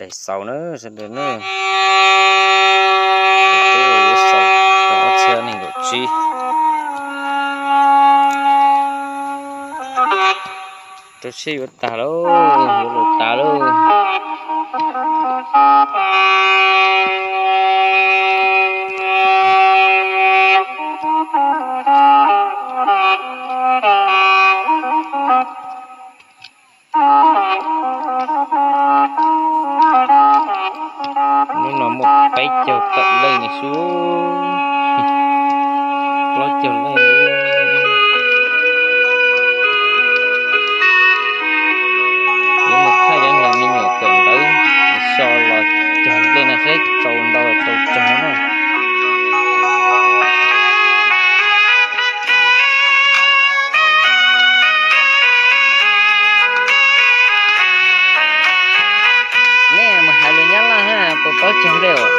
Daim xaus na sawv daws na, peb yuav xaus rau ob txhiab nees nkaum tsib. Rau siab yuav tag lauj, yuav luag tas lauj. Hnub no muaj peb caug tawm leej xwb, plaub caug leej. Yuav mus thaij cov me nyuam kawm ntawv so los cog dlej no seb tsau ntau los tsau tsawg na. Nej mus hais lus Nyab Laj ha, puas paub cog dlej os?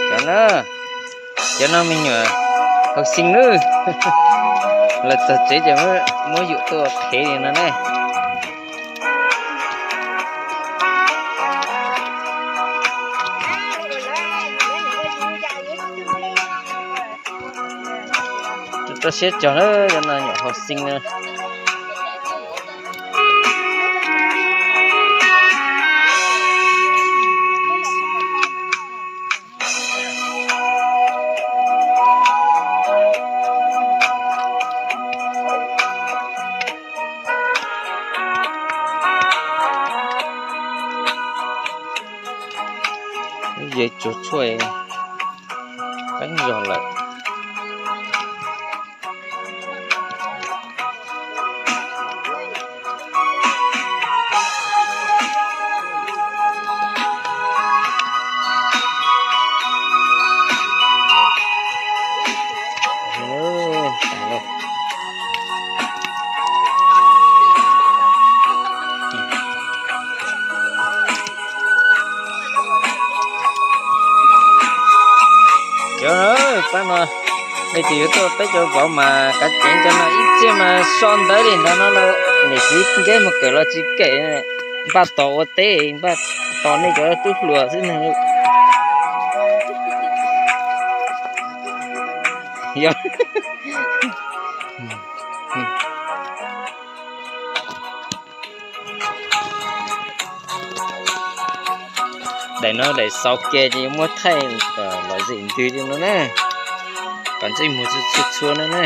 Cov no, cov no me nyuam hauv xeev nawb, lawv txog tsev ces muab yus tuaj qhev li no ne. Rau siab cog na, cov no nyuam hauv xeev na. Ye tsuag tshuaj qeeb zog lawm. Cov pab no, nej tis yuav tuaj peb cov vauv mas kav ceev cov no ib txhia mas so ntawv li ntawd no, niam txiv nkeb mus kawm los tsis kawm, npaj tos ua teb, npaj tos nej cov tub hluas xwb ne. Yog daim no daim xaus kiag ces yuav muab thaij lom zem ntws li no na, kom ntsej muag txhua txhua no na.